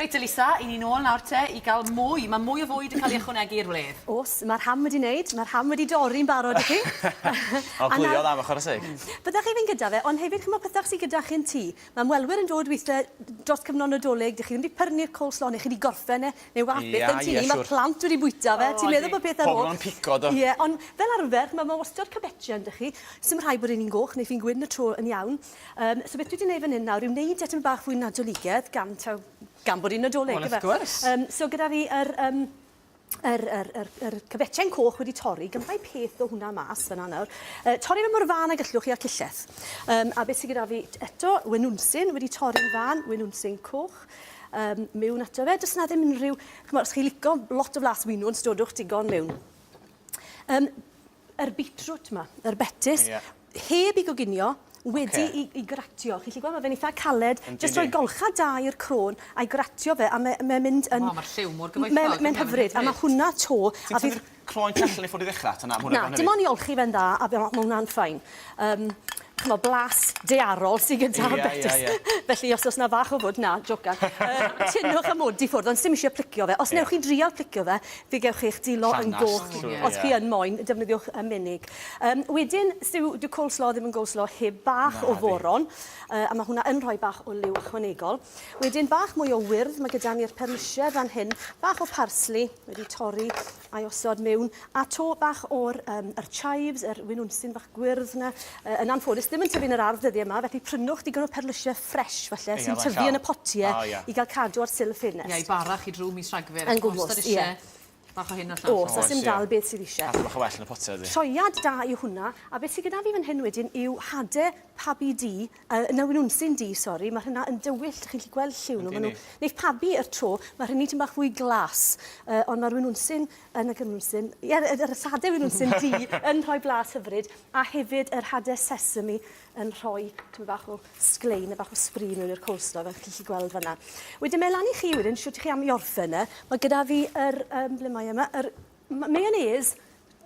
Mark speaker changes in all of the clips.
Speaker 1: Reit Elisa, 'yn ni nôl nawr te i ga'l mwy, ma' mwy o fwyd yn ca'l ei ychwanegu i'r wledd.
Speaker 2: O's, ma'r ham wedi neud, ma'r ham wedi dorri'n barod i chi.
Speaker 3: O gleuodd am chware teg.
Speaker 2: Byddech chi fynd gyda fe, ond hefyd ch'mo' pethe sy gyda chi'n tŷ. Ma' ymwelwyr yn dod withe dros cyfnod Nadolig, 'dych chi ddim 'di pyrnu'r coleslaw neu chi 'di gorffen e, neu wath beth yn tŷ ni, ma'r plant wedi bwyta fe, ti'n meddwl bod peth ar ôl.
Speaker 3: Pobl yn pigo do?
Speaker 2: Ie, ond fel arfer, ch'mo' ma' wastod cabetsiau yndych chi, sim rhaid bod un un goch, neiff un gwyn y tro yn iawn. Yym, so beth dwi 'di neud fan hyn nawr yw neud e tipyn bach fwy Nadoligedd gan taw gan bod hi'n Nadolig
Speaker 3: Wel, wrth gwrs.
Speaker 2: Yym, so gyda fi yr yym yr yr yr yr cafetsen coch wedi torri, gymrai peth o hwnna mas fan'na nawr. Yy torri fe mor fân ag allwch chi â cillell. Yym, a beth sy gyda fi eto, wenwnsyn wedi torri'n fân, wenwnsyn coch. Yym, miwn ato fe. Does 'na ddim unrhyw, ch'mod, os chi lico lot o flas winwns, dodwch digon miwn. Yym, yr beetroot 'ma, yr betys.
Speaker 3: Ie.
Speaker 2: Heb 'i goginio, wedi
Speaker 3: Ocê.
Speaker 2: 'i 'i gratio. Chi 'llu gweld ma' fe'n itha caled.
Speaker 3: Yndi
Speaker 2: Jyst rhoi
Speaker 3: 'di.
Speaker 2: golcha da i'r crôn a'i gratio fe a me' mae'n mynd yn...
Speaker 1: Waw ma'r lliw mor gyfoethog.
Speaker 2: Mae'n mae'n hyfryd a ma' hwnna 'to
Speaker 3: Ti'n
Speaker 2: a fydd...
Speaker 3: tynnu'r croen tu allan i ffwrdd i ddechra ta na ma' hwnna
Speaker 2: Na, dim ond i olchi fe'n dda a ma' hwnna'n fine. Yym ch'mo' blas daearol sy gyda betys.
Speaker 3: Ie ie ie.
Speaker 2: Felly os o's 'na fach o fwd, na, jocan. Yy tynnwch y mwd i ffwrdd ond sdim isie plicio fe. Os newch chi drial plicio fe, fe gewch chi'ch dilo yn goch.
Speaker 3: Llanast llwyr,
Speaker 2: Os chi yn moyn, defnyddiwch y menig. Yym wedyn, dyw dyw coleslaw ddim yn goleslaw heb bach o foron, yy a ma' hwnna yn rhoi bach o liw ychwanegol. Wedyn bach mwy o wyrdd, ma' gyda ni'r perlysie fan hyn, bach o parsli wedi torri a'i osod miwn, a 'to bach o'r yym yr chives, yr winwnsyn bach gwyrdd 'na. Yy yn anffodus ddim yn tyfu yn yr ardd dyddie 'ma, felly prynwch digon o perlysie ffresh falle sy'n tyfu yn y potie i ga'l cadw ar sil y ffenest.
Speaker 1: Ie, i bara chi drw mis Rhagfyr.
Speaker 2: Yn gwmws, ie.
Speaker 1: Bach o hyn a'r llall.
Speaker 2: O's, a sim dal beth sydd isie.
Speaker 3: Cadw bach o well yn y potie ydi?
Speaker 2: Troiad da yw hwnna, a beth sy gyda fi fan hyn wedyn yw hade pabi du, yy na winwnsyn du sori, ma' rhena yn dywyll, chi'n gallu gweld lliw nhw, ma' nhw, neiff pabi yr tro, ma' rheiny tipyn bach fwy glas, yy ond ma'r winwnsyn yn y gynwnsyn, ie, yr yr hade winwnsyn du yn rhoi blas hyfryd, a hefyd yr hade sesame yn rhoi tipyn bach o sglein a bach o sbri mewn i'r coleslaw fel chi'n gallu gweld fan'na. Wedyn mae lan i chi wedyn shwt 'ych chi am i orffen e. Mae gyda fi yr yym ble mae e 'ma yr mayonnaise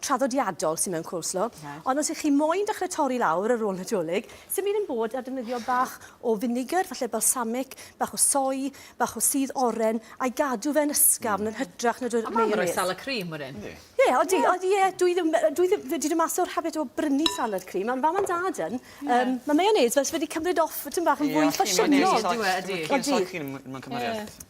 Speaker 2: traddodiadol sy mewn coleslaw.
Speaker 1: Reit.
Speaker 2: Ond os 'ych chi moyn dechre torri lawr ar ôl Nadolig, sim byd yn bod ar defnyddio bach o finegr, falle balsamic, bach o soy, bach o sudd oren, a'i gadw fe'n ysgafn yn hytrach na dod
Speaker 1: A ma' rhoi
Speaker 2: mayonnaise.
Speaker 1: salad cream wedyn.
Speaker 3: Yndi.
Speaker 2: Ie, odi, odi, ie, dwi ddim, dwi ddim, fi 'di dod mas o'r habit o brynu salad cream, ond fam a'n dad yn. Yym, ma' mayonnaise fel se fe 'di cymryd off tipyn bach yn fwy ffasiynol.
Speaker 1: Yw e, ydi.
Speaker 2: Odi.
Speaker 3: Salad cream mewn cymhariaeth.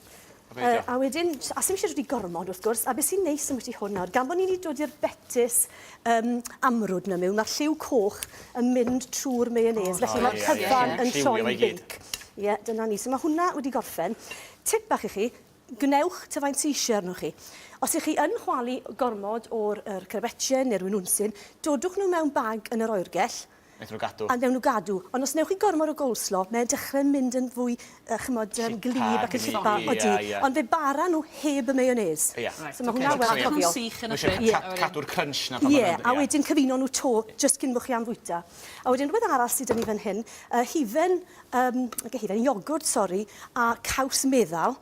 Speaker 2: Yy, a wedyn, a sim isie dod i gormod wrth gwrs, a beth sy'n neis ambwti hwn nawr, gan bo' ni 'di dod i'r betys yym amrwd 'na miwn, ma'r lliw coch yn mynd trw'r mayonnaise, felly ma'r cyfan yn troi'n binc. Ie, dyna ni. So ma' hwnna wedi gorffen. Tip bach i chi, Gwnewch ta faint sy eisiau arnoch chi. Os ych chi yn chwalu gormod o'r yr crebetien neu'r winwnsyn, dodwch nhw mewn bag yn yr oergell.
Speaker 3: Wnaethon nhw gadw.
Speaker 2: A wnewn nhw gadw. Ond os wnewch chi gormod o goleslaw, mae'n dechrau mynd yn fwy, yy chimod, yym gwlyb ac yn llipa. Odi. Ond fe bara nhw heb y mayonnaise.
Speaker 3: Ie.
Speaker 2: So ma' hwnna werth cofio.
Speaker 1: Cadw'n sych yn y ffridge.
Speaker 3: Ie. Cadw'r crunch 'na pan ma'
Speaker 2: Ie, a wedyn cyfuno nhw 'to, jyst cyn bo' chi am fwyta. A wedyn rhywbeth arall sy 'da ni fan hyn, yy hufen Yym, nage hufen, iogwrt, sori, a caws meddal.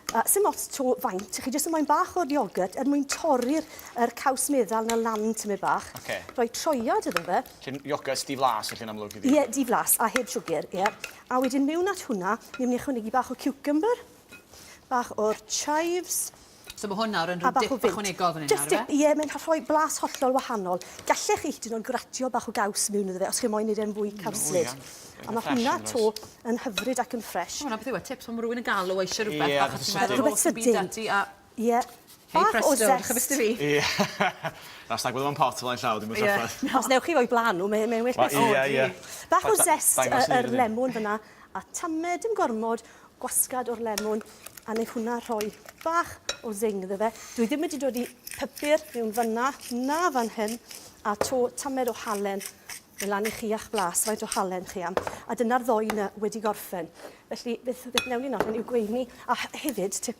Speaker 2: Uh, sim ots to faint, chi jyst yn moyn bach o'r iogwrt er mwyn torri'r er caws meddal na lan tymed bach.
Speaker 3: Okay.
Speaker 2: Rhoi troiad iddo fe.
Speaker 3: Felly iogwrt di-flas felly'n amlwg iddi?
Speaker 2: Ie, di-flas a heb siwgr, ie. A wedyn mewn at hwnna, ni'n mynd i ychwanegu bach o cucumber, bach o'r chives,
Speaker 1: So mae hwn nawr yn rhyw dip ychwanegol fan hyn
Speaker 2: Just dip, ie, mae'n rhoi blas hollol wahanol. Gallech chi hyd yn oed gratio bach o gaws mewn iddo fe, os chi moyn neud e'n fwy cawslyd. A mae hwnna 'to yn hyfryd ac yn ffresh.
Speaker 1: O, 'na beth yw e, tips pan mae rhywun yn galw a eisiau rhywbeth bach a ti'n meddwl,
Speaker 2: Rhywbeth sydyn.
Speaker 1: A...
Speaker 2: Ie.
Speaker 1: Hey presto, drycha beth sy 'da fi.
Speaker 3: Ie. Na, os nag bod o'n pot o flaen llaw, dim yn trafferth.
Speaker 2: Os newch chi roi blaen nhw, mae'n well beth.
Speaker 3: Ie, ie.
Speaker 2: Bach o zest yr lemwn fyna, a tamed, dim gormod, gwasgad o'r lemwn a wneith hwnna rhoi bach o zing iddo fe. Dwi ddim wedi dod i pupur mewn fyna na fan hyn a to tamed o halen Mae lan i chi a'ch blas faint o halen chi am. A dyna'r ddoi 'na wedi gorffen. Felly beth, beth wnewn ni nawr yw gweini a hefyd tip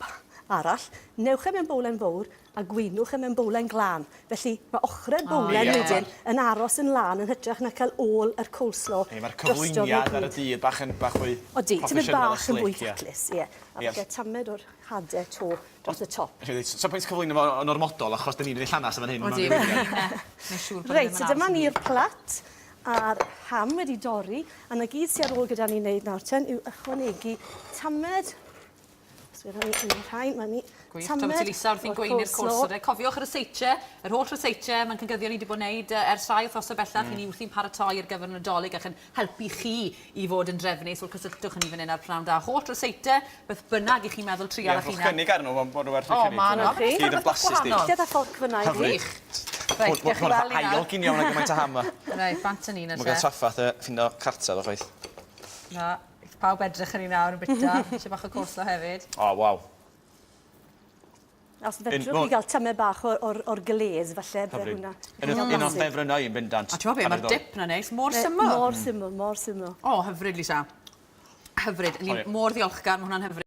Speaker 2: arall, newch e mewn bowlen fowr a gweinwch e mewn bowlen glân. Felly mae ochrau'r bowlen oh, yeah. wedyn yn aros yn lân yn hytrach na cael ôl yr coleslaw.
Speaker 3: Ie, mae'r cyflwyniad ar y dydd bach yn bach fwy
Speaker 2: Odi, tymed bach yn fwy taclus, ie. A yeah. tamed o'r hade to dros y top.
Speaker 3: So pwynt cyflwyno fo yn ormodol achos dyn ni'n mynd i llanas fan hyn.
Speaker 1: Odi.
Speaker 2: Reit, so dyma ni'r plat a'r ham wedi dorri, a 'na gyd sy ar ôl gyda ni wneud nawr ten yw ychwanegu tamed. Os yw'n rhoi un o'r rhain, mae'n ni
Speaker 1: Gwych. Tra bod ti Lisa wrthi'n gweini'r coleslaw de. Cofiwch y ryseitiau, yr holl ryseitiau mae'n cyngyddio'n ni wedi bod yn wneud ers rhai wythnosau bellach. Mm. I ni wrthi'n paratoi ar gyfer y Nadolig ac yn helpu chi i fod yn drefnus. Wel, cysylltwch â ni fan hyn ar Prynhawn Da. Holl ryseitiau, beth bynnag i chi'n meddwl trial eich hunan.
Speaker 3: Ie, cynnig arnyn nhw, mae'n nhw werth eu cynnig.
Speaker 1: O, maen nhw.
Speaker 3: Gyd yn blasus di.
Speaker 2: Lle da fforc fyna i fi.
Speaker 1: Gwych. Reit, gewch chi weld ni nawr.
Speaker 3: Ail ginio, mae'n gymaint o ham 'ma.
Speaker 1: Reit, bant â ni nawr te.
Speaker 3: Mae'n cael trafferth ffindo cartref o chwaith.
Speaker 1: Na, pawb edrych ar ni nawr yn bita. Eisiau bach o coleslaw hefyd.
Speaker 3: O, waw.
Speaker 2: Os fedrwch chi gael tymed bach o'r, or, or glaze, falle, bydde hwnna.
Speaker 3: Un o'n ffefrynnau i'n bendant.
Speaker 1: A ti'n gwybod be, mae'r dip 'na neis, mor syml.
Speaker 2: Mor syml, mor syml.
Speaker 1: O, hyfryd, Lisa. Hyfryd. Ni mor ddiolchgar, mae hwnna'n hyfryd.